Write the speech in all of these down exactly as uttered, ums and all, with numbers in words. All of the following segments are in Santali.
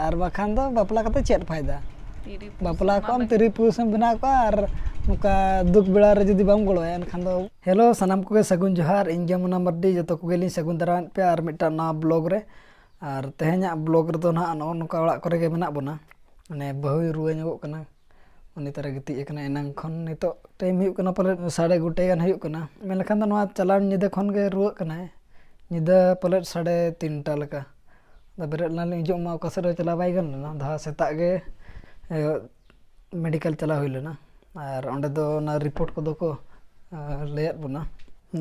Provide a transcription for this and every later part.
ᱟᱨ ᱵᱟᱠᱷᱟᱱ ᱫᱚ ᱵᱟᱯᱞᱟ ᱠᱟᱛᱮ ᱪᱮᱫ ᱯᱷᱟᱭᱫᱟ? ᱵᱟᱯᱞᱟ ᱠᱚᱜ ᱟᱢ, ᱛᱤᱨᱤ ᱯᱩᱨᱩᱥᱮᱢ ᱵᱮᱱᱟᱣ ᱠᱚᱜᱼᱟ, ᱟᱨ ᱱᱚᱝᱠᱟ ᱫᱩᱠ ᱵᱮᱲᱟ ᱨᱮ ᱡᱩᱫᱤ ᱵᱟᱢ ᱜᱚᱲᱚᱣᱟᱭᱟ, ᱮᱱᱠᱷᱟᱱ ᱫᱚ᱾ ᱦᱮᱞᱳ, ᱥᱟᱱᱟᱢ ᱠᱚᱜᱮ ᱥᱟᱹᱜᱩᱱ ᱡᱚᱦᱟᱨ᱾ ᱤᱧ ᱜᱮ ᱢᱩᱱᱟ ᱢᱟᱨᱰᱤ, ᱡᱚᱛᱚ ᱠᱚᱜᱮ ᱞᱤᱧ ᱥᱟᱹᱜᱩᱱ ᱫᱟᱨᱟᱢᱮᱫ ᱯᱮᱭᱟ ᱟᱨ ᱢᱤᱫᱴᱟᱝ ᱱᱟᱣᱟ ᱵᱞᱚᱜ ᱨᱮ᱾ ᱟᱨ ᱛᱮᱦᱮᱧᱟᱜ ᱵᱞᱚᱜ ᱨᱮᱫᱚ ᱱᱟᱦᱟᱜ ᱱᱚᱜᱼᱚ ᱱᱚᱝᱠᱟ ᱚᱲᱟᱜ ᱠᱚᱨᱮ ᱜᱮ ᱢᱮᱱᱟᱜ ᱵᱚᱱᱟ᱾ ᱢᱟᱱᱮ ᱵᱟᱹᱦᱩᱭ ᱨᱩᱣᱟᱹ ᱧᱚᱜᱚᱜ ᱠᱟᱱᱟ, ᱩᱱᱤ ᱛᱟᱨᱟ ᱜᱤᱛᱤᱡ ᱟᱠᱟᱱᱟ᱾ ᱮᱱᱟᱝ ᱠᱷᱚᱱ ᱱᱤᱛᱚᱜ ᱴᱟᱭᱤᱢ ᱦᱩᱭᱩᱜ ᱠᱟᱱᱟ ᱯᱟᱞᱮᱫ ᱥᱟᱲᱮ ᱜᱚᱴᱮ ᱜᱟᱱ ᱦᱩᱭᱩᱜ ᱠᱟᱱᱟ᱾ ᱢᱮᱱ ᱞᱮᱠᱷᱟᱱ ᱫᱚ ᱱᱚᱣᱟ ᱪᱟᱞᱟᱣ ᱧᱤᱫᱟᱹ ᱠᱷᱚᱱ ᱜᱮ ᱨᱩᱣᱟᱹᱜ ᱠᱟᱱᱟᱭ᱾ ᱧᱤᱫᱟᱹ ᱯᱟᱞᱮᱫ ᱥᱟᱲᱮ ᱛᱤᱱᱴᱟ ᱞᱮᱠᱟ᱾ ᱟᱫᱚ ᱵᱮᱨᱮᱫ ᱞᱮᱱᱟᱞᱤᱧ, ᱦᱤᱡᱩᱜ ᱢᱟ ᱚᱠᱟ ᱥᱮᱫ ᱨᱮ ᱪᱟᱞᱟᱣ ᱵᱟᱭ ᱜᱟᱱ ᱞᱮᱱᱟ᱾ ᱫᱷᱟ ᱥᱮᱛᱟᱜ ᱜᱮ ᱮ, ᱢᱮᱰᱤᱠᱮᱞ ᱪᱟᱞᱟᱣ ᱦᱩᱭ ᱞᱮᱱᱟ᱾ ᱟᱨ ᱚᱸᱰᱮ ᱫᱚ ᱚᱱᱟ ᱨᱤᱯᱳᱨᱴ ᱠᱚᱫᱚ ᱠᱚ ᱮ, ᱞᱟᱹᱭᱟᱫ ᱵᱚᱱᱟ᱾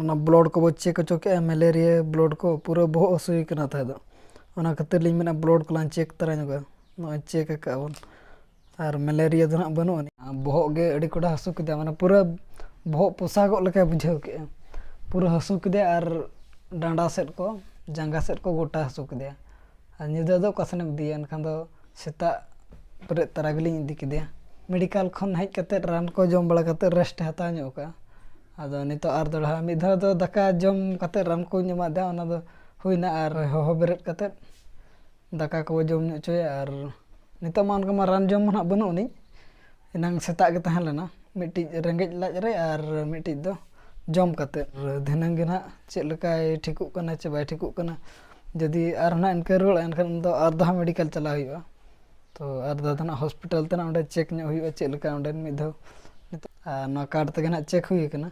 ᱚᱱᱟ ᱵᱞᱟᱰ ᱠᱚᱵᱚ ᱪᱮᱠ ᱦᱚᱪᱚ ᱠᱮᱜᱼᱟ, ᱢᱮᱞᱮᱨᱤᱭᱟ ᱵᱞᱟᱰ ᱠᱚ᱾ ᱯᱩᱨᱟᱹ ᱵᱚᱦᱚᱜ ᱦᱟᱹᱥᱩᱭᱮ ᱠᱟᱱᱟ ᱛᱟᱦᱮᱸ ᱫᱚ᱾ ᱚᱱᱟ ᱠᱷᱟᱹᱛᱤᱨ ᱞᱤᱧ ᱢᱮᱱᱟ ᱵᱞᱟᱰ ᱠᱚᱞᱟᱝ ᱪᱮᱠ ᱛᱟᱨᱟ ᱧᱚᱜᱟ᱾ ᱱᱚᱜᱼᱚᱭ ᱪᱮᱠ ᱟᱠᱟᱫ ᱵᱚᱱ᱾ ᱟᱨ ᱢᱮᱞᱮᱨᱤᱭᱟ ᱫᱚ ᱱᱟᱜ ᱵᱟᱹᱱᱩᱜ ᱟᱹᱱᱤᱡ᱾ ᱵᱚᱦᱚᱜ ᱜᱮ ᱟᱹᱰᱤ ᱠᱚᱰᱟ ᱦᱟᱹᱥᱩ ᱠᱮᱫᱟ, ᱢᱟᱱᱮ ᱯᱩᱨᱟᱹ ᱵᱚᱦᱚᱜ ᱯᱚᱥᱟᱜᱚᱜ ᱞᱮᱠᱟᱭ ᱵᱩᱡᱷᱟᱹᱣ ᱠᱮᱜᱼᱟ᱾ ᱯᱩᱨᱟᱹ ᱦᱟᱹᱥᱩ ᱠᱮᱫᱮᱭᱟ ᱟᱨ ᱰᱟᱸᱰᱟ ᱥᱮᱫ ᱠᱚ, ᱡᱟᱸᱜᱟ ᱥᱮᱫ ᱠᱚ ᱜᱚᱴᱟ ᱦᱟᱹᱥᱩ ᱠᱮᱫᱮᱭᱟ᱾ ᱟᱨ ᱧᱤᱫᱟᱹ ᱫᱚ ᱚᱠᱟ ᱥᱮᱱᱮᱢ ᱤᱫᱤᱭᱟ? ᱮᱱᱠᱷᱟᱱ ᱫᱚ ᱥᱮᱛᱟᱜ ᱵᱮᱨᱮᱫ ᱛᱟᱨᱟ ᱜᱮᱞᱤᱧ ᱤᱫᱤ ᱠᱮᱫᱮᱭᱟ᱾ ᱢᱮᱰᱤᱠᱮᱞ ᱠᱷᱚᱱ ᱦᱮᱡ ᱠᱟᱛᱮᱫ ᱨᱟᱱ ᱠᱚ ᱡᱚᱢ ᱵᱟᱲᱟ ᱠᱟᱛᱮᱫ ᱨᱮᱥᱴ ᱮ ᱦᱟᱛᱟᱣ ᱧᱚᱜ ᱠᱟᱜᱼᱟ᱾ ᱟᱫᱚ ᱱᱤᱛᱚᱜ ᱟᱨ ᱫᱚᱲᱦᱟ ᱢᱤᱫ ᱫᱷᱟᱣ ᱫᱚ ᱫᱟᱠᱟ ᱡᱚᱢ ᱠᱟᱛᱮᱫ ᱨᱟᱱ ᱠᱚᱧ ᱮᱢᱟᱫᱮᱭᱟ, ᱚᱱᱟ ᱫᱚ ᱦᱩᱭᱱᱟ᱾ ᱟᱨ ᱦᱚᱦᱚ ᱵᱮᱨᱮᱫ ᱠᱟᱛᱮᱫ ᱫᱟᱠᱟ ᱠᱚᱵᱚ ᱡᱚᱢ ᱧᱚᱜ ᱦᱚᱪᱚᱭᱟ᱾ ᱟᱨ ᱱᱤᱛᱚᱜ ᱢᱟ ᱚᱱᱠᱟ ᱢᱟ ᱨᱟᱱ ᱡᱚᱢ ᱢᱟ ᱱᱟᱦᱟᱜ ᱵᱟᱹᱱᱩᱜ ᱟᱹᱱᱤᱡ, ᱮᱱᱟᱝ ᱥᱮᱛᱟᱜ ᱜᱮ ᱛᱟᱦᱮᱸ ᱞᱮᱱᱟ᱾ ᱢᱤᱫᱴᱤᱡ ᱨᱮᱸᱜᱮᱡ ᱞᱟᱡ ᱨᱮ ᱟᱨ ᱢᱤᱫᱴᱤᱡ ᱫᱚ ᱡᱚᱢ ᱠᱟᱛᱮᱫ᱾ ᱫᱷᱤᱱᱟᱹᱝ ᱜᱮ ᱱᱟᱦᱟᱜ ᱪᱮᱫ ᱞᱮᱠᱟᱭ ᱴᱷᱤᱠᱚᱜ ᱠᱟᱱᱟ ᱪᱮ ᱵᱟᱭ ᱴᱷᱤᱠᱚᱜ ᱠᱟᱱᱟ᱾ ᱡᱩᱫᱤ ᱟᱨᱦᱚᱸ ᱱᱟᱦᱟᱜ ᱤᱱᱠᱟᱹ ᱨᱩᱣᱟᱹᱲᱟ, ᱮᱱᱠᱷᱟᱱ ᱫᱚ ᱟᱨ ᱫᱚ ᱦᱟᱸᱜ ᱢᱮᱰᱤᱠᱮᱞ ᱪᱟᱞᱟᱣ ᱦᱩᱭᱩᱜᱼᱟ᱾ ᱛᱚ ᱟᱨ ᱫᱚ ᱱᱟᱦᱟᱜ ᱦᱚᱥᱯᱤᱴᱟᱞ ᱛᱮ ᱱᱟᱦᱟᱜ ᱚᱸᱰᱮ ᱪᱮᱠ ᱧᱚᱜ ᱦᱩᱭᱩᱜᱼᱟ ᱪᱮᱫ ᱞᱮᱠᱟ ᱚᱸᱰᱮ ᱢᱤᱫ ᱫᱷᱟᱣ᱾ ᱟᱨ ᱱᱚᱣᱟ ᱠᱟᱨᱰ ᱛᱮᱜᱮ ᱱᱟᱦᱟᱜ ᱪᱮᱠ ᱦᱩᱭ ᱠᱟᱱᱟ᱾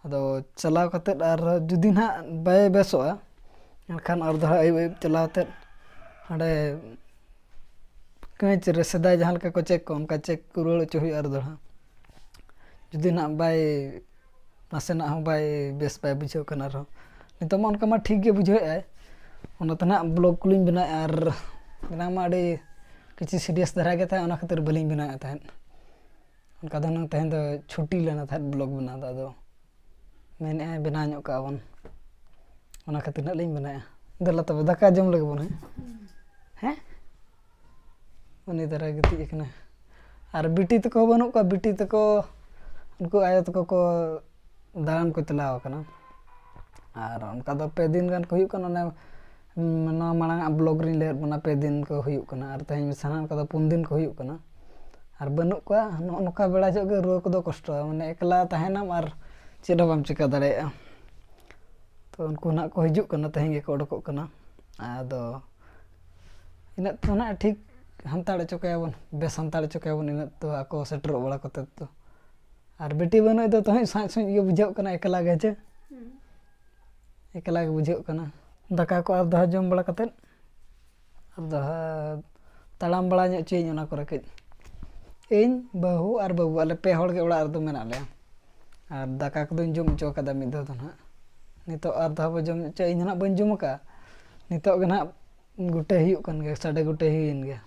ᱟᱫᱚ ᱪᱟᱞᱟᱣ ᱠᱟᱛᱮᱫ ᱟᱨ ᱡᱩᱫᱤ ᱱᱟᱦᱟᱜ ᱵᱟᱭ ᱵᱮᱥᱚᱜᱼᱟ, ᱮᱱᱠᱷᱟᱱ ᱟᱨ ᱫᱚᱲᱦᱟ ᱟᱹᱭᱩᱵ ᱟᱹᱭᱩᱵ ᱪᱟᱞᱟᱣ ᱠᱟᱛᱮᱫ ᱦᱟᱸᱰᱮ ᱠᱟᱹᱪ ᱨᱮ ᱥᱮᱫᱟᱭ ᱡᱟᱦᱟᱸ ᱞᱮᱠᱟ ᱠᱚ ᱪᱮᱠ ᱠᱚ, ᱚᱱᱠᱟ ᱪᱮᱠ ᱠᱚ ᱨᱩᱣᱟᱹᱲ ᱦᱚᱪᱚ ᱦᱩᱭᱩᱜᱼᱟ ᱟᱨ ᱫᱚᱲᱦᱟ᱾ ᱡᱩᱫᱤ ᱱᱟᱦᱟᱜ ᱵᱟᱭ, ᱱᱟᱥᱮᱱᱟᱜ ᱦᱚᱸ ᱵᱟᱭ ᱵᱮᱥ ᱵᱟᱭ ᱵᱩᱡᱷᱟᱹᱣ ᱠᱟᱱᱟ ᱟᱨᱦᱚᱸ᱾ ᱱᱤᱛᱚᱜ ᱢᱟ ᱚᱱᱠᱟ ᱢᱟ ᱴᱷᱤᱠ ᱜᱮ ᱵᱩᱡᱷᱟᱹᱣᱮᱫ ᱟᱭ, ᱚᱱᱟᱛᱮ ᱱᱟᱦᱟᱜ ᱵᱞᱚᱜ ᱠᱚᱞᱤᱧ ᱵᱮᱱᱟᱣᱮᱫᱼᱟ᱾ ᱟᱨ ᱮᱱᱟᱝ ᱢᱟ ᱟᱹᱰᱤ ᱠᱤᱪᱷᱩ ᱥᱤᱨᱤᱭᱟᱥ ᱫᱷᱟᱨᱟ ᱜᱮ ᱛᱟᱦᱮᱸᱫ, ᱚᱱᱟ ᱠᱷᱟᱹᱛᱤᱨ ᱵᱟᱹᱞᱤᱧ ᱵᱮᱱᱟᱣᱮᱫ ᱛᱟᱦᱮᱸᱫ᱾ ᱚᱱᱠᱟ ᱫᱚ ᱦᱩᱱᱟᱹᱝ ᱛᱮᱦᱮᱧ ᱫᱚ ᱪᱷᱩᱴᱤ ᱞᱮᱱᱟ ᱛᱟᱦᱮᱸᱫ ᱵᱞᱚᱜ ᱵᱮᱱᱟᱣ ᱫᱚ, ᱟᱫᱚ ᱢᱮᱱᱮᱫᱼᱟᱭ ᱵᱮᱱᱟᱣ ᱧᱚᱜ ᱠᱟᱜᱼᱟ ᱵᱚᱱ, ᱚᱱᱟ ᱠᱷᱟᱹᱛᱤᱨ ᱱᱟᱜ ᱞᱤᱧ ᱵᱮᱱᱟᱣᱮᱫᱼᱟ᱾ ᱫᱮᱞᱟ ᱛᱚᱵᱮ ᱫᱟᱠᱟ ᱡᱚᱢ ᱞᱮᱜᱮ ᱵᱚᱱ, ᱦᱮᱸ? ᱦᱮᱸ? ᱩᱱᱤ ᱫᱷᱟᱨᱟ ᱜᱤᱛᱤᱡ ᱟᱠᱟᱱᱟ᱾ ᱟᱨ ᱵᱤᱴᱤ ᱛᱟᱠᱚ ᱦᱚᱸ ᱵᱟᱹᱱᱩᱜ ᱠᱚᱣᱟ, ᱵᱤᱴᱤ ᱛᱟᱠᱚ ᱩᱱᱠᱩ ᱟᱭᱳ ᱛᱟᱠᱚ ᱠᱚ ᱫᱟᱬᱟᱱ ᱠᱚ ᱪᱟᱞᱟᱣ ᱟᱠᱟᱱᱟ᱾ ᱟᱨ ᱚᱱᱠᱟ ᱫᱚ ᱯᱮ ᱫᱤᱱ ᱜᱟᱱ ᱠᱚ ᱦᱩᱭᱩᱜ ᱠᱟᱱᱟ, ᱚᱱᱮ ᱱᱚᱣᱟ ᱢᱟᱲᱟᱝ ᱟᱜ ᱵᱞᱚᱜ ᱨᱤᱧ ᱞᱟᱹᱭᱟᱫ ᱵᱚᱱᱟ, ᱯᱮ ᱫᱤᱱ ᱠᱚ ᱦᱩᱭᱩᱜ ᱠᱟᱱᱟ ᱟᱨ ᱛᱮᱦᱮᱧ ᱢᱮᱥᱟ ᱠᱟᱛᱮ ᱯᱩᱱ ᱫᱤᱱ ᱠᱚ ᱦᱩᱭᱩᱜ ᱠᱟᱱᱟ᱾ ᱟᱨ ᱵᱟᱹᱱᱩᱜ ᱠᱚᱣᱟ᱾ ᱱᱚᱜᱼᱚ ᱱᱚᱝᱠᱟ ᱵᱮᱲᱟ ᱡᱚᱦᱚᱜ ᱜᱮ ᱨᱩᱣᱟᱹ ᱠᱚᱫᱚ ᱠᱚᱥᱴᱚᱣᱟ, ᱢᱟᱱᱮ ᱮᱠᱞᱟ ᱛᱟᱦᱮᱱᱟᱢ ᱟᱨ ᱪᱮᱫ ᱦᱚᱸ ᱵᱟᱢ ᱪᱤᱠᱟᱹ ᱫᱟᱲᱮᱭᱟᱜᱼᱟ᱾ ᱛᱚ ᱩᱱᱠᱩ ᱱᱟᱜ ᱠᱚ ᱦᱤᱡᱩᱜ ᱠᱟᱱᱟ, ᱛᱮᱦᱮᱧ ᱜᱮᱠᱚ ᱚᱰᱚᱠᱚᱜ ᱠᱟᱱᱟ᱾ ᱟᱫᱚ ᱤᱱᱟᱹᱜ ᱛᱮ ᱱᱟᱜ ᱴᱷᱤᱠ ᱦᱟᱱᱛᱟᱲ ᱦᱚᱪᱚ ᱠᱟᱭᱟᱵᱚᱱ, ᱵᱮᱥ ᱦᱟᱱᱛᱟᱲ ᱦᱚᱪᱚ ᱠᱟᱭᱟᱵᱚᱱ ᱤᱱᱟᱹᱜ ᱛᱚ ᱟᱠᱚ ᱥᱮᱴᱮᱨᱚᱜ ᱵᱟᱲᱟ ᱠᱟᱛᱮ ᱛᱚ᱾ ᱟᱨ ᱵᱤᱴᱤ ᱵᱟᱹᱱᱩᱜ ᱫᱚ ᱛᱚᱦᱤᱧ ᱥᱟᱸᱡ ᱥᱩᱸᱡ ᱜᱮ ᱵᱩᱡᱷᱟᱹᱜ ᱠᱟᱱᱟ ᱮᱠᱞᱟ ᱜᱮ, ᱦᱮᱸ ᱪᱮ? ᱮᱠᱞᱟ ᱜᱮ ᱵᱩᱡᱷᱟᱹᱜ ᱠᱟᱱᱟ᱾ ᱫᱟᱠᱟ ᱠᱚ ᱟᱨ ᱫᱚᱦᱟ ᱡᱚᱢ ᱵᱟᱲᱟ ᱠᱟᱛᱮᱫ ᱟᱨ ᱫᱚᱦᱟ ᱛᱟᱲᱟᱢ ᱵᱟᱲᱟ ᱧᱚᱜ ᱦᱚᱪᱚᱭᱟᱹᱧ ᱚᱱᱟ ᱠᱚᱨᱮ ᱠᱟᱹᱡ᱾ ᱤᱧ, ᱵᱟᱹᱦᱩ ᱟᱨ ᱵᱟᱹᱵᱩ, ᱟᱞᱮ ᱯᱮ ᱦᱚᱲ ᱜᱮ ᱚᱲᱟᱜ ᱨᱮᱫᱚ ᱢᱮᱱᱟᱜ ᱞᱮᱭᱟ᱾ ᱟᱨ ᱫᱟᱠᱟ ᱠᱚᱫᱚᱧ ᱡᱚᱢ ᱦᱚᱪᱚ ᱠᱟᱫᱟ ᱢᱤᱫ ᱫᱷᱟᱣ ᱫᱚ ᱱᱟᱦᱟᱜ᱾ ᱱᱤᱛᱚᱜ ᱟᱨ ᱫᱷᱟᱣ ᱵᱚ ᱡᱚᱢ ᱦᱚᱪᱚ, ᱤᱧ ᱫᱚ ᱱᱟᱦᱟᱜ ᱵᱟᱹᱧ ᱡᱚᱢ ᱟᱠᱟᱫᱼᱟ᱾ ᱱᱤᱛᱚᱜ ᱜᱮ ᱱᱟᱦᱟᱜ ᱜᱚᱴᱮ ᱦᱩᱭᱩᱜ ᱠᱟᱱ ᱜᱮᱭᱟ, ᱥᱟᱰᱮ ᱜᱚᱴᱮ ᱦᱩᱭᱮᱱ ᱜᱮᱭᱟ᱾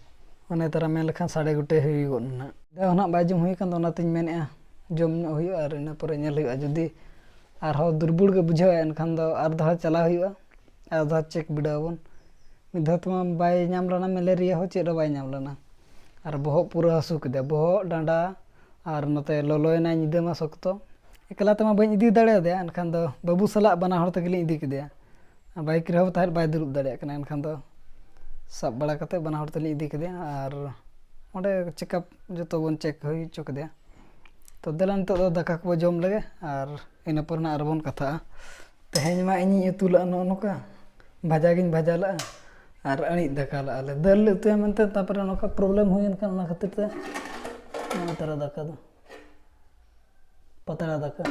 ᱚᱱᱮ ᱛᱟᱨᱟ ᱢᱮᱱ ᱞᱮᱠᱷᱟᱱ ᱥᱟᱰᱮ ᱜᱚᱴᱮ ᱦᱩᱭ ᱜᱚᱫ ᱱᱟᱦᱟᱜ᱾ ᱫᱟᱜ ᱦᱚᱸ ᱱᱟᱦᱟᱜ ᱵᱟᱭ ᱡᱚᱢ ᱦᱩᱭ ᱟᱠᱟᱱ ᱫᱚ, ᱚᱱᱟᱛᱤᱧ ᱢᱮᱱᱮᱫᱼᱟ ᱡᱚᱢ ᱧᱚᱜ ᱦᱩᱭᱩᱜᱼᱟ ᱟᱨ ᱤᱱᱟᱹ ᱯᱚᱨᱮ ᱧᱮᱞ ᱦᱩᱭᱩᱜᱼᱟ᱾ ᱡᱩᱫᱤ ᱟᱨᱦᱚᱸ ᱫᱩᱨᱵᱚᱞ ᱜᱮ ᱵᱩᱡᱷᱟᱹᱣᱟ, ᱮᱱᱠᱷᱟᱱ ᱫᱚ ᱟᱨ ᱫᱷᱟᱣ ᱪᱟᱞᱟᱣ ᱦᱩᱭᱩᱜᱼᱟ, ᱟᱨ ᱫᱷᱟᱣ ᱪᱮᱠ ᱵᱤᱰᱟᱹᱣ ᱟᱵᱚᱱ᱾ ᱢᱤᱫ ᱫᱷᱟᱣ ᱛᱮᱢᱟ ᱵᱟᱭ ᱧᱟᱢ ᱞᱮᱱᱟ, ᱢᱮᱞᱮᱨᱤᱭᱟ ᱦᱚᱸ ᱪᱮᱫ ᱦᱚᱸ ᱵᱟᱭ ᱧᱟᱢ ᱞᱮᱱᱟ᱾ ᱟᱨ ᱵᱚᱦᱚᱜ ᱯᱩᱨᱟᱹ ᱦᱟᱹᱥᱩ ᱠᱮᱫᱮᱭᱟ, ᱵᱚᱦᱚᱜ, ᱰᱟᱸᱰᱟ, ᱟᱨ ᱱᱚᱛᱮ ᱞᱚᱞᱚᱭᱮᱱᱟ ᱧᱤᱫᱟᱹ ᱢᱟ ᱥᱚᱠᱛᱚ᱾ ᱮᱠᱞᱟ ᱛᱮᱢᱟ ᱵᱟᱹᱧ ᱤᱫᱤ ᱫᱟᱲᱮᱭᱟᱫᱮᱭᱟ, ᱮᱱᱠᱷᱟᱱ ᱫᱚ ᱵᱟᱹᱵᱩ ᱥᱟᱞᱟᱜ ᱵᱟᱱᱟ ᱦᱚᱲ ᱛᱮᱜᱮᱞᱤᱧ ᱤᱫᱤ ᱠᱮᱫᱮᱭᱟ᱾ ᱵᱟᱭᱤᱠ ᱨᱮᱦᱚᱸ ᱛᱟᱦᱮᱸᱫ ᱵᱟᱭ ᱫᱩᱲᱩᱵ ᱫᱟᱲᱮᱭᱟᱜ ᱠᱟᱱᱟ, ᱮᱱᱠᱷᱟᱱ ᱫᱚ ᱥᱟᱵ ᱵᱟᱲᱟ ᱠᱟᱛᱮ ᱵᱟᱱᱟ ᱦᱚᱲ ᱛᱮᱞᱤᱧ ᱤᱫᱤ ᱠᱮᱫᱮᱭᱟ᱾ ᱟᱨ ᱚᱸᱰᱮ ᱪᱮᱠᱟᱯ ᱡᱚᱛᱚ ᱵᱚᱱ ᱪᱮᱠ ᱦᱩᱭ ᱦᱚᱪᱚ ᱠᱮᱫᱮᱭᱟ᱾ ᱛᱚ ᱫᱮᱞᱟ ᱱᱤᱛᱚᱜ ᱫᱚ ᱫᱟᱠᱟ ᱠᱚᱵᱚ ᱡᱚᱢ ᱞᱮᱜᱮ ᱟᱨ ᱤᱱᱟᱹ ᱯᱚᱨ ᱱᱟᱜ ᱟᱨᱚ ᱵᱚᱱ ᱠᱟᱛᱷᱟᱜᱼᱟ᱾ ᱛᱮᱦᱮᱧ ᱢᱟ ᱤᱧᱤᱧ ᱩᱛᱩ ᱞᱮᱫᱼᱟ ᱱᱚᱜᱼᱚ ᱱᱚᱝᱠᱟ, ᱵᱷᱟᱡᱟ ᱜᱤᱧ ᱵᱷᱟᱡᱟ ᱞᱮᱫᱼᱟ ᱟᱨ ᱟᱹᱬᱤᱡ ᱫᱟᱠᱟ ᱞᱮᱫᱼᱟ ᱞᱮ᱾ ᱫᱟᱹᱞ ᱞᱮ ᱩᱛᱩᱭᱟ ᱢᱮᱱᱛᱮ, ᱛᱟᱨᱯᱚᱨᱮ ᱱᱚᱝᱠᱟ ᱯᱨᱚᱵᱞᱮᱢ ᱦᱩᱭᱮᱱ ᱠᱷᱟᱱ ᱚᱱᱟ ᱠᱷᱟᱹᱛᱤᱨ ᱛᱮ ᱱᱚᱜᱼᱚ ᱱᱚᱝᱠᱟ ᱫᱟᱠᱟ ᱫᱚ ᱯᱟᱛᱲᱟ ᱫᱟᱠᱟ᱾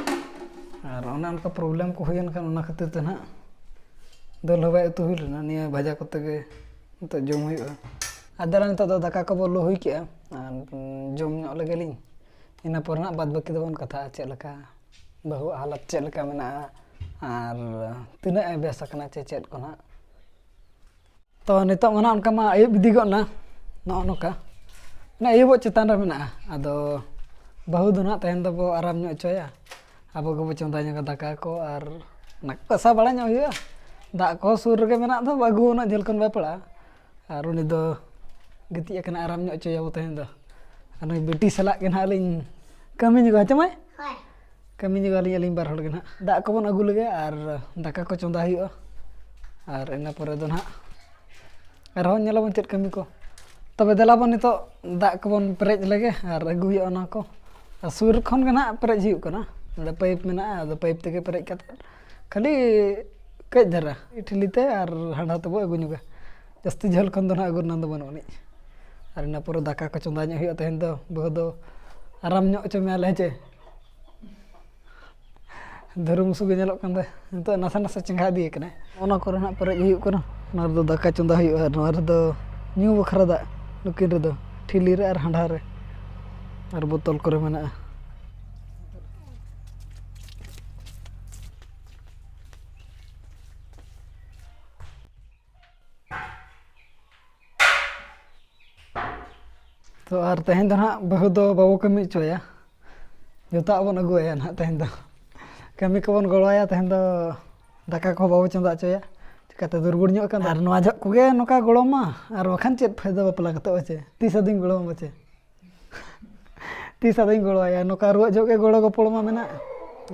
ᱟᱨ ᱚᱱᱮ ᱚᱱᱠᱟ ᱯᱨᱚᱵᱞᱮᱢ ᱠᱚ ᱦᱩᱭᱮᱱ ᱠᱷᱟᱱ ᱚᱱᱟ ᱠᱷᱟᱹᱛᱤᱨ ᱛᱮ ᱱᱟᱦᱟᱜ ᱫᱟᱹᱞ ᱦᱚᱸ ᱵᱟᱭ ᱩᱛᱩ ᱦᱩᱭ ᱞᱮᱱᱟ, ᱱᱤᱭᱟᱹ ᱵᱷᱟᱡᱟ ᱠᱚᱛᱮ ᱜᱮ ᱱᱤᱛᱚᱜ ᱡᱚᱢ ᱦᱩᱭᱩᱜᱼᱟ᱾ ᱟᱨ ᱫᱮᱞᱟ ᱱᱤᱛᱚᱜ ᱫᱚ ᱫᱟᱠᱟ ᱠᱚᱵᱚ ᱞᱩ ᱦᱩᱭ ᱠᱮᱜᱼᱟ ᱟᱨ ᱡᱚᱢ ᱧᱚᱜ ᱞᱮᱜᱮ ᱞᱤᱧ, ᱤᱱᱟᱹ ᱯᱚᱨ ᱱᱟᱜ ᱵᱟᱫᱽ ᱵᱟᱹᱠᱤ ᱫᱚᱵᱚᱱ ᱠᱟᱛᱷᱟᱜᱼᱟ ᱪᱮᱫ ᱞᱮᱠᱟ ᱵᱟᱹᱦᱩᱣᱟᱜ ᱦᱟᱞᱚᱛ ᱪᱮᱫ ᱞᱮᱠᱟ ᱢᱮᱱᱟᱜᱼᱟ ᱟᱨ ᱛᱤᱱᱟᱹᱜ ᱮ ᱵᱮᱥ ᱟᱠᱟᱱᱟ ᱪᱮ ᱪᱮᱫ ᱠᱚ ᱱᱟᱜ᱾ ᱛᱚ ᱱᱤᱛᱚᱜ ᱢᱟ ᱱᱟᱜ ᱚᱱᱠᱟ ᱢᱟ ᱟᱹᱭᱩᱵ ᱤᱫᱤ ᱜᱚᱫ ᱱᱟ, ᱱᱚᱜᱼᱚ ᱱᱚᱝᱠᱟ ᱢᱟᱱᱮ ᱟᱹᱭᱩᱵᱚᱜ ᱪᱮᱛᱟᱱ ᱨᱮ ᱢᱮᱱᱟᱜᱼᱟ᱾ ᱟᱫᱚ ᱵᱟᱹᱦᱩ ᱫᱚ ᱱᱟᱜ ᱛᱮᱦᱮᱧ ᱫᱚᱵᱚ ᱟᱨᱟᱢ ᱧᱚᱜ ᱦᱚᱪᱚᱭᱟ, ᱟᱵᱚ ᱜᱮᱵᱚ ᱪᱚᱸᱫᱟ ᱧᱚᱜᱟ ᱫᱟᱠᱟ ᱠᱚ ᱟᱨ ᱚᱱᱟ ᱠᱚ ᱠᱟᱥᱟ ᱵᱟᱲᱟ ᱧᱚᱜ ᱦᱩᱭᱩᱜᱼᱟ᱾ ᱫᱟᱜ ᱠᱚᱦᱚᱸ ᱥᱩᱨ ᱨᱮᱜᱮ ᱢᱮᱱᱟᱜ ᱫᱚ, ᱟᱹᱜᱩ ᱩᱱᱟᱹᱜ ᱡᱷᱟᱹᱞ ᱠᱷᱚᱱ ᱵᱟᱭ ᱯᱟᱲᱟᱜᱼᱟ᱾ ᱟᱨ ᱩᱱᱤ ᱫᱚ ᱜᱤᱛᱤᱡ ᱟᱠᱟᱱᱟ, ᱟᱨᱟᱢ ᱧᱚᱜ ᱦᱚᱪᱚᱭᱟᱵᱚ ᱛᱮᱦᱮᱧ ᱫᱚ᱾ ᱟᱨ ᱱᱩᱭ ᱵᱤᱴᱤ ᱥᱟᱞᱟᱜ ᱜᱮ ᱱᱟᱦᱟᱜ ᱞᱤᱧ ᱠᱟᱹᱢᱤ ᱧᱚᱜᱟ, ᱦᱮᱸ ᱪᱮ ᱢᱟᱹᱭ? ᱦᱳᱭ᱾ ᱠᱟᱹᱢᱤ ᱧᱚᱜᱟᱞᱤᱧ ᱟᱹᱞᱤᱧ ᱵᱟᱨ ᱦᱚᱲ ᱜᱮ ᱱᱟᱦᱟᱜ᱾ ᱫᱟᱜ ᱠᱚᱵᱚᱱ ᱟᱹᱜᱩ ᱞᱮᱜᱮ ᱟᱨ ᱫᱟᱠᱟ ᱠᱚ ᱪᱚᱸᱫᱟ ᱦᱩᱭᱩᱜᱼᱟ᱾ ᱟᱨ ᱤᱱᱟᱹ ᱯᱚᱨᱮ ᱫᱚ ᱱᱟᱦᱟᱜ ᱟᱨᱦᱚᱸ ᱧᱮᱞᱟᱵᱚᱱ ᱪᱮᱫ ᱠᱟᱹᱢᱤ ᱠᱚ᱾ ᱛᱚᱵᱮ ᱫᱮᱞᱟ ᱵᱚᱱ ᱱᱤᱛᱚᱜ ᱫᱟᱜ ᱠᱚᱵᱚᱱ ᱯᱮᱨᱮᱡ ᱞᱮᱜᱮ ᱟᱨ ᱟᱹᱜᱩ ᱦᱩᱭᱩᱜᱼᱟ ᱚᱱᱟ ᱠᱚ᱾ ᱟᱨ ᱥᱩᱨ ᱠᱷᱚᱱ ᱜᱮ ᱱᱟᱦᱟᱜ ᱯᱮᱨᱮᱡ ᱦᱩᱭᱩᱜ ᱠᱟᱱᱟ᱾ ᱱᱚᱰᱮ ᱯᱟᱭᱤᱯ ᱢᱮᱱᱟᱜᱼᱟ, ᱟᱫᱚ ᱯᱟᱭᱤᱯ ᱛᱮᱜᱮ ᱯᱮᱨᱮᱡ ᱠᱟᱛᱮ ᱠᱷᱟᱹᱞᱤ ᱠᱟᱹᱡ ᱫᱷᱟᱨᱟ ᱴᱷᱤᱞᱤ ᱛᱮ ᱟᱨ ᱦᱟᱸᱰᱷᱟ ᱛᱮᱵᱚ ᱟᱹᱜᱩ ᱧᱚᱜᱟ᱾ ᱡᱟᱹᱥᱛᱤ ᱡᱷᱟᱹᱞ ᱠᱷᱚᱱ ᱫᱚ ᱱᱟᱦᱟᱜ ᱟᱹᱜᱩ ᱨᱮᱱᱟᱜ ᱫᱚ ᱵᱟᱹᱱᱩᱜ ᱟᱹᱱᱤᱡ᱾ ᱟᱨ ᱤᱱᱟᱹ ᱯᱚᱨᱮ ᱫᱟᱠᱟ ᱠᱚ ᱪᱚᱸᱫᱟ ᱧᱚᱜ ᱦᱩᱭᱩᱜᱼᱟ ᱛᱮᱦᱮᱧ ᱫᱚ᱾ ᱵᱟᱹᱦᱩ ᱫᱚ ᱟᱨᱟᱢ ᱧᱚᱜ ᱦᱚᱪᱚ ᱢᱮᱭᱟ ᱞᱮ, ᱦᱮᱸ ᱪᱮ? ᱫᱷᱟᱹᱨᱩ ᱢᱩᱥᱩ ᱜᱮ ᱧᱮᱞᱚᱜ ᱠᱟᱱ ᱫᱚ ᱱᱤᱛᱚᱜ ᱱᱟᱥᱮ ᱱᱟᱥᱮ ᱪᱮᱸᱜᱷᱟ ᱤᱫᱤᱭ ᱠᱟᱱᱟᱭ᱾ ᱚᱱᱟ ᱠᱚᱨᱮ ᱱᱟᱜ ᱯᱮᱨᱮᱡ ᱦᱩᱭᱩᱜ ᱠᱟᱱᱟ᱾ ᱱᱚᱣᱟ ᱨᱮᱫᱚ ᱫᱟᱠᱟ ᱪᱚᱸᱫᱟ ᱦᱩᱭᱩᱜᱼᱟ᱾ ᱟᱨ ᱱᱚᱣᱟ ᱨᱮᱫᱚ ᱧᱩ ᱵᱟᱠᱷᱨᱟ ᱫᱟᱜ, ᱱᱩᱠᱤᱱ ᱨᱮᱫᱚ ᱴᱷᱤᱞᱤ ᱨᱮ ᱟᱨ ᱦᱟᱸᱰᱷᱟ ᱨᱮ ᱟᱨ ᱵᱳᱛᱚᱞ ᱠᱚᱨᱮ ᱢᱮᱱᱟᱜᱼᱟ᱾ ᱛᱚ ᱟᱨ ᱛᱮᱦᱮᱧ ᱫᱚ ᱱᱟᱦᱟᱜ ᱵᱟᱹᱦᱩ ᱫᱚ ᱵᱟᱵᱚ ᱠᱟᱹᱢᱤ ᱦᱚᱪᱚᱭᱟ, ᱡᱚᱛᱚᱣᱟᱜ ᱵᱚᱱ ᱟᱹᱜᱩᱣᱟᱭᱟ ᱱᱟᱦᱟᱜ ᱛᱮᱦᱮᱧ ᱫᱚ᱾ ᱠᱟᱹᱢᱤ ᱠᱚᱵᱚᱱ ᱜᱚᱲᱚᱣᱟᱭᱟ ᱛᱮᱦᱮᱧ ᱫᱚ, ᱫᱟᱠᱟ ᱠᱚᱦᱚᱸ ᱵᱟᱵᱚ ᱪᱚᱸᱫᱟ ᱦᱚᱪᱚᱭᱟ᱾ ᱪᱤᱠᱟᱹᱛᱮ ᱫᱩᱨᱵᱚᱲ ᱧᱚᱜ ᱟᱠᱟᱱ ᱫᱚ᱾ ᱟᱨ ᱱᱚᱣᱟ ᱡᱚᱦᱚᱜ ᱠᱚᱜᱮ ᱱᱚᱝᱠᱟ ᱜᱚᱲᱚ ᱢᱟ, ᱟᱨ ᱵᱟᱠᱷᱟᱱ ᱪᱮᱫ ᱯᱷᱟᱭᱫᱟ ᱵᱟᱯᱞᱟ ᱠᱟᱛᱮ ᱵᱟᱪᱮ? ᱛᱤᱥ ᱟᱫᱚᱧ ᱜᱚᱲᱚ ᱟᱢᱟ ᱵᱟᱪᱮ? ᱛᱤᱥ ᱟᱫᱚᱧ ᱜᱚᱲᱚᱣᱟᱭᱟ? ᱱᱚᱝᱠᱟ ᱨᱩᱣᱟᱹᱜ ᱡᱚᱦᱚᱜ ᱜᱮ ᱜᱚᱲᱚ ᱜᱚᱯᱚᱲ ᱢᱟ ᱢᱮᱱᱟᱜᱼᱟ᱾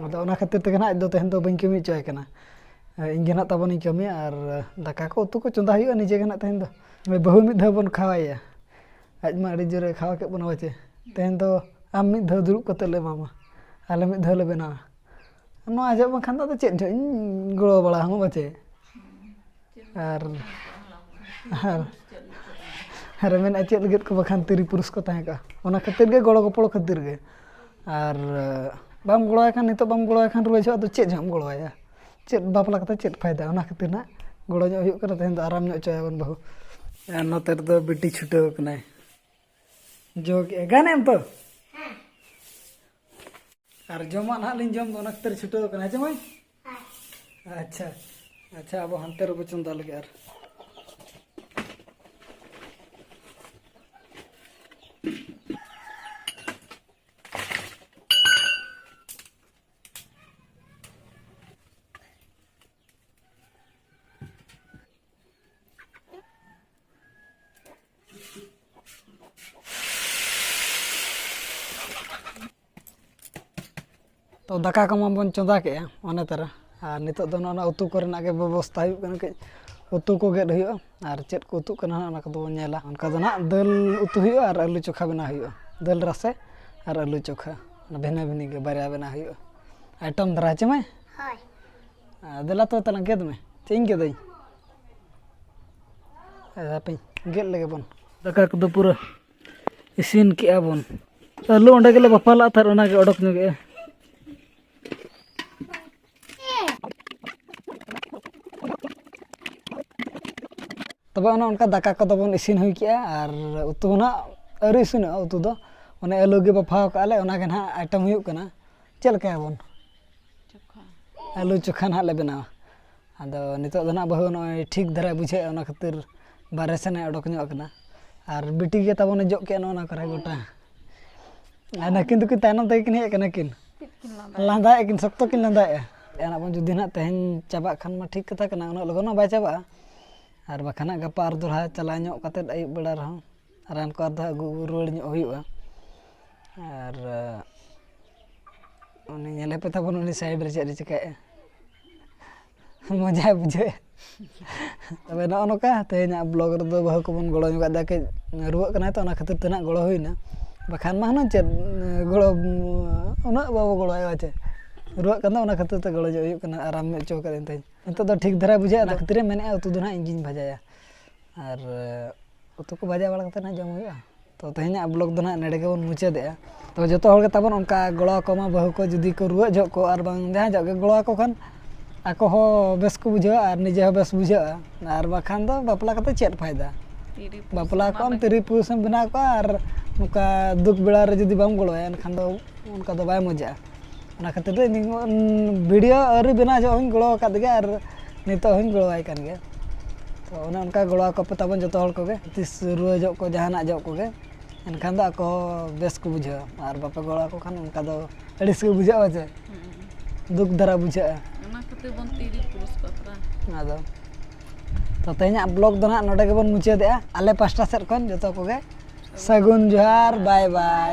ᱟᱫᱚ ᱚᱱᱟ ᱠᱷᱟᱹᱛᱤᱨ ᱛᱮᱜᱮ ᱱᱟᱦᱟᱜ ᱟᱡ ᱫᱚ ᱛᱮᱦᱮᱧ ᱫᱚ ᱵᱟᱹᱧ ᱠᱟᱹᱢᱤ ᱦᱚᱪᱚᱭᱮ ᱠᱟᱱᱟ᱾ ᱤᱧ ᱜᱮ ᱱᱟᱦᱟᱜ ᱛᱟᱵᱚᱱᱤᱧ ᱠᱟᱹᱢᱤᱭᱟ, ᱟᱨ ᱫᱟᱠᱟ ᱠᱚ ᱩᱛᱩ ᱠᱚ ᱪᱚᱸᱫᱟ ᱦᱩᱭᱩᱜᱼᱟ ᱱᱤᱡᱮ ᱜᱮ ᱱᱟᱦᱟᱜ ᱛᱮᱦᱮᱧ ᱫᱚ᱾ ᱵᱟᱹᱦᱩ ᱢᱤᱫ ᱫᱷᱟᱣ ᱵᱚᱱ ᱠᱷᱟᱣᱟᱭᱟ, ᱟᱡ ᱢᱟ ᱟᱹᱰᱤ ᱡᱳᱨᱮ ᱠᱷᱟᱣᱟ ᱠᱮᱫ ᱵᱚᱱᱟ ᱵᱟᱪᱮ? ᱛᱮᱦᱮᱧ ᱫᱚ ᱟᱢ ᱢᱤᱫ ᱫᱷᱟᱣ ᱫᱩᱲᱩᱵ ᱠᱟᱛᱮ ᱞᱮ ᱮᱢᱟᱢᱟ, ᱟᱞᱮ ᱢᱤᱫ ᱫᱷᱟᱣ ᱞᱮ ᱵᱮᱱᱟᱣᱟ᱾ ᱱᱚᱣᱟ ᱟᱡᱚᱜ ᱵᱟᱝᱠᱷᱟᱱ ᱫᱚ ᱟᱫᱚ ᱪᱮᱫ ᱡᱚᱦᱚᱜ ᱤᱧ ᱜᱚᱲᱚ ᱵᱟᱲᱟ ᱟᱢᱟ ᱵᱟᱪᱮ? ᱟᱨ, ᱟᱨ, ᱟᱨ ᱢᱮᱱᱮᱫᱼᱟ ᱪᱮᱫ ᱞᱟᱹᱜᱤᱫ ᱠᱚ ᱵᱟᱠᱷᱟᱱ ᱛᱤᱨᱤ ᱯᱩᱨᱩᱥ ᱠᱚ ᱛᱟᱦᱮᱸ ᱠᱚᱜᱼᱟ? ᱚᱱᱟ ᱠᱷᱟᱹᱛᱤᱨ ᱜᱮ, ᱜᱚᱲᱚ ᱜᱚᱯᱚᱲᱚ ᱠᱷᱟᱹᱛᱤᱨ ᱜᱮ᱾ ᱟᱨ ᱵᱟᱢ ᱜᱚᱲᱚᱣᱟᱭ ᱠᱷᱟᱱ, ᱱᱤᱛᱚᱜ ᱵᱟᱢ ᱜᱚᱲᱚᱣᱟᱭ ᱠᱷᱟᱱ ᱨᱩᱣᱟᱹᱲ ᱡᱚᱦᱚᱜ ᱫᱚ ᱪᱮᱫ ᱡᱚᱦᱚᱜ ᱮᱢ ᱜᱚᱲᱚᱣᱟᱭᱟ? ᱪᱮᱫ ᱵᱟᱯᱞᱟ ᱠᱟᱛᱮ ᱪᱮᱫ ᱯᱷᱟᱭᱫᱟ? ᱚᱱᱟ ᱠᱷᱟᱹᱛᱤᱨ ᱱᱟᱜ ᱜᱚᱲᱚ ᱧᱚᱜ ᱦᱩᱭᱩᱜ ᱠᱟᱱᱟ᱾ ᱛᱮᱦᱮᱧ ᱫᱚ ᱟᱨᱟᱢ ᱧᱚᱜ ᱦᱚᱪᱚᱭᱟᱵᱚᱱ ᱵᱟᱹᱦᱩ᱾ ᱟᱨ ᱱᱚᱛᱮ ᱨᱮᱫᱚ ᱵᱤᱴᱤ ᱪᱷᱩᱴᱟᱹᱣ ᱠᱟᱱᱟᱭ᱾ ᱡᱚ ᱠᱮᱜᱼᱟ, ᱜᱟᱱᱮᱢ ᱛᱚ? ᱟᱨ ᱡᱚᱢᱟᱜ ᱱᱟᱦᱟᱜ ᱞᱤᱧ ᱡᱚᱢ ᱫᱚ, ᱚᱱᱟ ᱠᱷᱟᱹᱛᱤᱨ ᱪᱷᱩᱴᱟᱹᱣ ᱠᱟᱱᱟ, ᱦᱮᱸ ᱪᱮ ᱢᱟᱹᱭ? ᱟᱪᱪᱷᱟ, ᱟᱪᱪᱷᱟ, ᱟᱵᱚ ᱦᱟᱱᱛᱮ ᱨᱮᱵᱚ ᱪᱚᱸᱫᱟ ᱞᱮᱜᱮ ᱟᱨ᱾ ᱛᱚ ᱫᱟᱠᱟ ᱠᱚᱢᱟ ᱵᱚᱱ ᱪᱚᱸᱫᱟ ᱠᱮᱜᱼᱟ, ᱚᱱᱮ ᱛᱟᱨᱟ ᱟᱨ ᱱᱤᱛᱚᱜ ᱫᱚ ᱱᱚᱜᱼᱚ ᱱᱚᱣᱟ ᱩᱛᱩ ᱠᱚᱨᱮᱱᱟᱜ ᱜᱮ ᱵᱮᱵᱚᱥᱛᱷᱟ ᱦᱩᱭᱩᱜ ᱠᱟᱱᱟ᱾ ᱠᱟᱹᱡ ᱩᱛᱩ ᱠᱚ ᱜᱮᱫ ᱦᱩᱭᱩᱜᱼᱟ ᱟᱨ ᱪᱮᱫ ᱠᱚ ᱩᱛᱩᱜ ᱠᱟᱱᱟ ᱦᱟᱸᱜ, ᱚᱱᱟ ᱠᱚᱫᱚ ᱵᱚᱱ ᱧᱮᱞᱟ᱾ ᱚᱱᱠᱟ ᱫᱚ ᱱᱟᱦᱟᱜ ᱫᱟᱹᱞ ᱩᱛᱩ ᱦᱩᱭᱩᱜᱼᱟ ᱟᱨ ᱟᱹᱞᱩ ᱪᱚᱠᱷᱟ ᱵᱮᱱᱟᱣ ᱦᱩᱭᱩᱜᱼᱟ᱾ ᱫᱟᱹᱞ ᱨᱟᱥᱮ ᱟᱨ ᱟᱹᱞᱩ ᱪᱚᱠᱷᱟ, ᱚᱱᱟ ᱵᱷᱤᱱᱟᱹ ᱵᱷᱤᱱᱟᱹ ᱜᱮ ᱵᱟᱨᱭᱟ ᱵᱮᱱᱟᱣ ᱦᱩᱭᱩᱜᱼᱟ᱾ ᱟᱭᱴᱮᱢ ᱫᱷᱟᱨᱟ ᱦᱮᱸ ᱪᱮ ᱢᱟᱹᱭ? ᱦᱳᱭ᱾ ᱟᱨ ᱫᱮᱞᱟ ᱛᱚᱵᱮ ᱛᱟᱞᱟᱝ ᱜᱮᱫ ᱢᱮ᱾ ᱪᱮᱫ ᱤᱧ ᱜᱮᱫᱟᱹᱧ? ᱦᱟᱯᱮᱧ ᱜᱮᱫ ᱞᱮᱜᱮ ᱵᱚᱱ᱾ ᱫᱟᱠᱟ ᱠᱚᱫᱚ ᱯᱩᱨᱟᱹ ᱤᱥᱤᱱ ᱠᱮᱜᱼᱟ ᱵᱚᱱ᱾ ᱟᱹᱞᱩ ᱚᱸᱰᱮ ᱜᱮᱞᱮ ᱵᱟᱯᱷᱟᱣ ᱞᱟᱜ ᱛᱟᱦᱮᱸᱫ, ᱚᱱᱟ ᱜᱮ ᱚᱰᱚᱠ ᱧᱚᱜᱮᱜᱼᱟ᱾ ᱛᱚᱵᱮ ᱚᱱᱮ ᱚᱱᱠᱟ ᱫᱟᱠᱟ ᱠᱚᱫᱚ ᱵᱚᱱ ᱤᱥᱤᱱ ᱦᱩᱭ ᱠᱮᱜᱼᱟ ᱟᱨ ᱩᱛᱩ ᱦᱚᱸ ᱱᱟᱜ ᱟᱹᱣᱨᱤ ᱤᱥᱤᱱᱚᱜᱼᱟ᱾ ᱩᱛᱩ ᱫᱚ ᱚᱱᱮ ᱟᱹᱞᱩ ᱜᱮ ᱵᱟᱯᱷᱟᱣ ᱠᱟᱜᱼᱟ ᱞᱮ, ᱚᱱᱟ ᱜᱮ ᱱᱟᱦᱟᱜ ᱟᱭᱴᱮᱢ ᱦᱩᱭᱩᱜ ᱠᱟᱱᱟ᱾ ᱪᱮᱫ ᱞᱮᱠᱟᱭᱟᱵᱚᱱ? ᱪᱚᱠᱷᱟ᱾ ᱟᱹᱞᱩ ᱪᱚᱠᱷᱟ ᱱᱟᱦᱟᱜ ᱞᱮ ᱵᱮᱱᱟᱣᱟ᱾ ᱟᱫᱚ ᱱᱤᱛᱚᱜ ᱫᱚ ᱱᱟᱦᱟᱜ ᱵᱟᱹᱦᱩ ᱱᱚᱜᱼᱚᱭ ᱴᱷᱤᱠ ᱫᱷᱟᱨᱟ ᱵᱩᱡᱷᱟᱹᱜᱼᱟ, ᱚᱱᱟ ᱠᱷᱟᱹᱛᱤᱨ ᱵᱟᱨᱦᱮ ᱥᱮᱱᱮ ᱚᱰᱚᱠ ᱧᱚᱜ ᱠᱟᱱᱟ᱾ ᱟᱨ ᱵᱤᱴᱤ ᱜᱮ ᱛᱟᱵᱚᱱᱮ ᱡᱚᱜ ᱠᱮᱜᱼᱟ ᱱᱚᱜᱼᱚ ᱱᱚᱣᱟ ᱠᱚᱨᱮ ᱜᱚᱴᱟ᱾ ᱟᱨ ᱱᱟᱹᱠᱤᱱ ᱫᱚᱠᱤᱱ ᱛᱟᱭᱱᱚᱢ ᱛᱮᱜᱮ ᱠᱤᱱ ᱦᱮᱡ ᱟᱠᱟᱱᱟ ᱠᱤᱱ᱾ ᱪᱮᱫ ᱠᱤᱱ ᱞᱟᱸᱫᱟᱭᱟ? ᱞᱟᱸᱫᱟᱭᱮᱫ ᱠᱤᱱ, ᱥᱚᱠᱛᱚ ᱠᱤᱱ ᱞᱟᱸᱫᱟᱭᱮᱫᱼᱟ᱾ ᱟᱨ ᱟᱵᱚ ᱡᱩᱫᱤ ᱱᱟᱦᱟᱜ ᱛᱮᱦᱮᱧ ᱪᱟᱵᱟᱜ ᱠᱷᱟᱱ ᱢᱟ ᱴᱷᱤᱠ ᱠᱟᱛᱷᱟ ᱠᱟᱱᱟ, ᱩᱱᱟᱹᱜ ᱞᱚᱜᱚᱱ ᱢᱟ ᱵᱟᱭ ᱪᱟᱵᱟᱜᱼᱟ᱾ ᱟᱨ ᱵᱟᱠᱷᱟᱱ ᱦᱟᱸᱜ ᱜᱟᱯᱟ ᱟᱨ ᱫᱚᱦᱲᱟ ᱪᱟᱞᱟᱣ ᱧᱚᱜ ᱠᱟᱛᱮᱫ ᱟᱹᱭᱩᱵ ᱵᱮᱲᱟ ᱨᱮᱦᱚᱸ ᱨᱟᱱ ᱠᱚ ᱟᱨ ᱫᱚ ᱟᱹᱜᱩ ᱨᱩᱣᱟᱹᱲ ᱧᱚᱜ ᱦᱩᱭᱩᱜᱼᱟ᱾ ᱟᱨ ᱩᱱᱤ ᱧᱮᱞᱮ ᱯᱮ ᱛᱟᱵᱚᱱ, ᱩᱱᱤ ᱥᱟᱭᱤᱰ ᱨᱮ ᱪᱮᱫ ᱮ ᱪᱤᱠᱟᱹᱭᱮᱫᱼᱟ᱾ ᱢᱚᱡᱟᱭ ᱵᱩᱡᱷᱟᱹᱣᱮᱫᱼᱟ᱾ ᱛᱚᱵᱮ ᱱᱚᱜᱼᱚ ᱱᱚᱝᱠᱟ ᱛᱮᱦᱮᱧᱟᱜ ᱵᱞᱚᱜ ᱨᱮᱫᱚ ᱵᱟᱹᱦᱩ ᱠᱚᱵᱚᱱ ᱜᱚᱲᱚ ᱧᱚᱜᱟᱜ ᱫᱟ᱾ ᱠᱟᱹᱡ ᱨᱩᱣᱟᱹᱜ ᱠᱟᱱᱟᱭ ᱛᱚ, ᱚᱱᱟ ᱠᱷᱟᱹᱛᱤᱨ ᱛᱮ ᱱᱟᱜ ᱜᱚᱲᱚ ᱦᱩᱭᱱᱟ, ᱵᱟᱠᱷᱟᱱ ᱢᱟ ᱦᱩᱱᱟᱹᱝ ᱪᱮᱫ ᱜᱚᱲᱚ, ᱩᱱᱟᱹᱜ ᱵᱟᱵᱚ ᱜᱚᱲᱚ ᱟᱭᱟ ᱪᱮ᱾ ᱨᱩᱣᱟᱹᱜ ᱠᱟᱱ ᱫᱚ, ᱚᱱᱟ ᱠᱷᱟᱹᱛᱤᱨ ᱛᱮ ᱜᱚᱲᱚ ᱧᱚᱜ ᱦᱩᱭᱩᱜ ᱠᱟᱱᱟ, ᱟᱨᱟᱢ ᱧᱚᱜ ᱦᱚᱪᱚ ᱠᱟᱫᱟᱹᱧ ᱛᱮᱦᱮᱧ᱾ ᱱᱤᱛᱚᱜ ᱫᱚ ᱴᱷᱤᱠ ᱫᱷᱟᱨᱟ ᱵᱩᱡᱷᱟᱹᱜᱼᱟ, ᱚᱱᱟ ᱠᱷᱟᱹᱛᱤᱨ ᱮ ᱢᱮᱱᱮᱫᱼᱟ ᱩᱛᱩ ᱫᱚ ᱱᱟᱜ ᱤᱧ ᱜᱤᱧ ᱵᱷᱟᱡᱟᱭᱟ᱾ ᱟᱨ ᱩᱛᱩ ᱠᱚ ᱵᱷᱟᱡᱟ ᱵᱟᱲᱟ ᱠᱟᱛᱮ ᱱᱟᱜ ᱡᱚᱢ ᱦᱩᱭᱩᱜᱼᱟ᱾ ᱛᱚ ᱛᱮᱦᱮᱧᱟᱜ ᱵᱞᱚᱜ ᱫᱚ ᱱᱟᱜ ᱱᱚᱰᱮ ᱜᱮᱵᱚᱱ ᱢᱩᱪᱟᱹᱫᱮᱜᱼᱟ᱾ ᱛᱚ ᱡᱚᱛᱚ ᱦᱚᱲ ᱜᱮ ᱛᱟᱵᱚᱱ ᱚᱱᱠᱟ ᱜᱚᱲᱚ ᱟᱠᱚ ᱢᱟ, ᱵᱟᱹᱦᱩ ᱠᱚ ᱡᱩᱫᱤ ᱠᱚ ᱨᱩᱣᱟᱹᱜ ᱡᱚᱦᱚᱜ ᱠᱚ ᱟᱨ ᱵᱟᱝ ᱡᱟᱦᱟᱸ ᱡᱚᱦᱚᱜ ᱜᱮ ᱜᱚᱲᱚ ᱟᱠᱚ ᱠᱷᱟᱱ ᱟᱠᱚ ᱦᱚᱸ ᱵᱮᱥ ᱠᱚ ᱵᱩᱡᱷᱟᱹᱣᱟ ᱟᱨ ᱱᱤᱡᱮ ᱦᱚᱸ ᱵᱮᱥ ᱵᱩᱡᱷᱟᱹᱜᱼᱟ᱾ ᱟᱨ ᱵᱟᱠᱷᱟᱱ ᱫᱚ ᱵᱟᱯᱞᱟ ᱠᱟᱛᱮ ᱪᱮᱫ ᱯᱷᱟᱭᱫᱟ? ᱛᱤᱨᱤ ᱯᱩᱨᱩᱥ ᱵᱟᱯᱞᱟ ᱢᱟ ᱠᱚᱜ ᱟᱢ, ᱵᱮᱥ ᱛᱤᱨᱤ ᱯᱩᱨᱩᱥ ᱮᱢ ᱵᱮᱱᱟᱣ ᱠᱚᱜᱼᱟ ᱟᱨ ᱱᱚᱝᱠᱟ ᱫᱩᱠ ᱵᱮᱲᱟ ᱨᱮ ᱡᱩᱫᱤ ᱵᱟᱢ ᱜᱚᱲᱚᱭᱟ, ᱮᱱᱠᱷᱟᱱ ᱫᱚ ᱚᱱᱠᱟ ᱫᱚ ᱵᱟᱭ ᱢᱚᱡᱟᱜᱼᱟ᱾ ᱚᱱᱟ ᱠᱷᱟᱹᱛᱤᱨ ᱛᱮ ᱤᱧ ᱵᱷᱤᱰᱤᱭᱳ ᱟᱹᱣᱨᱤ ᱵᱮᱱᱟᱣ ᱡᱚᱦᱚᱜ ᱦᱚᱸᱧ ᱜᱚᱲᱚ ᱟᱠᱟᱫ ᱜᱮᱭᱟ ᱟᱨ ᱱᱤᱛᱚᱜ ᱦᱚᱸᱧ ᱜᱚᱲᱚᱣᱟᱭ ᱠᱟᱱ ᱜᱮᱭᱟ᱾ ᱛᱚ ᱚᱱᱮ ᱚᱱᱠᱟ ᱜᱚᱲᱚ ᱟᱠᱚ ᱯᱮ ᱛᱟᱵᱚᱱ ᱡᱚᱛᱚ ᱦᱚᱲ ᱠᱚᱜᱮ, ᱛᱤᱥ ᱨᱩᱣᱟᱹ ᱡᱚᱦᱚᱜ ᱠᱚ ᱡᱟᱦᱟᱱᱟᱜ ᱡᱚᱦᱚᱜ ᱠᱚᱜᱮ, ᱮᱱᱠᱷᱟᱱ ᱫᱚ ᱟᱠᱚ ᱦᱚᱸ ᱵᱮᱥ ᱠᱚ ᱵᱩᱡᱷᱟᱹᱣᱟ᱾ ᱟᱨ ᱵᱟᱯᱮ ᱜᱚᱲᱚ ᱟᱠᱚ ᱠᱷᱟᱱ ᱚᱱᱠᱟ ᱫᱚ ᱟᱹᱲᱤᱥ ᱜᱮ ᱵᱩᱡᱷᱟᱹᱜᱼᱟ ᱪᱮ, ᱦᱩᱸ᱾ ᱫᱩᱠ ᱫᱷᱟᱨᱟ ᱵᱩᱡᱷᱟᱹᱜᱼᱟ᱾ ᱚᱱᱟ ᱠᱷᱟᱹᱛᱤᱨ ᱵᱚᱱ ᱛᱤᱨᱤ ᱯᱩᱨᱩᱥ ᱵᱟᱯᱞᱟ᱾ ᱟᱫᱚ ᱛᱚ ᱛᱮᱦᱮᱧᱟᱜ ᱵᱞᱚᱜ ᱫᱚ ᱱᱟᱦᱟᱜ ᱱᱚᱰᱮ ᱜᱮᱵᱚᱱ ᱢᱩᱪᱟᱹᱫᱮᱜᱼᱟ᱾ ᱟᱞᱮ ᱯᱟᱥᱴᱟ ᱥᱮᱫ ᱠᱷᱚᱱ ᱡᱚᱛᱚ ᱠᱚᱜᱮ ᱥᱟᱹᱜᱩᱱ ᱡᱚᱦᱟᱨ, ᱵᱟᱭ ᱵᱟᱭ᱾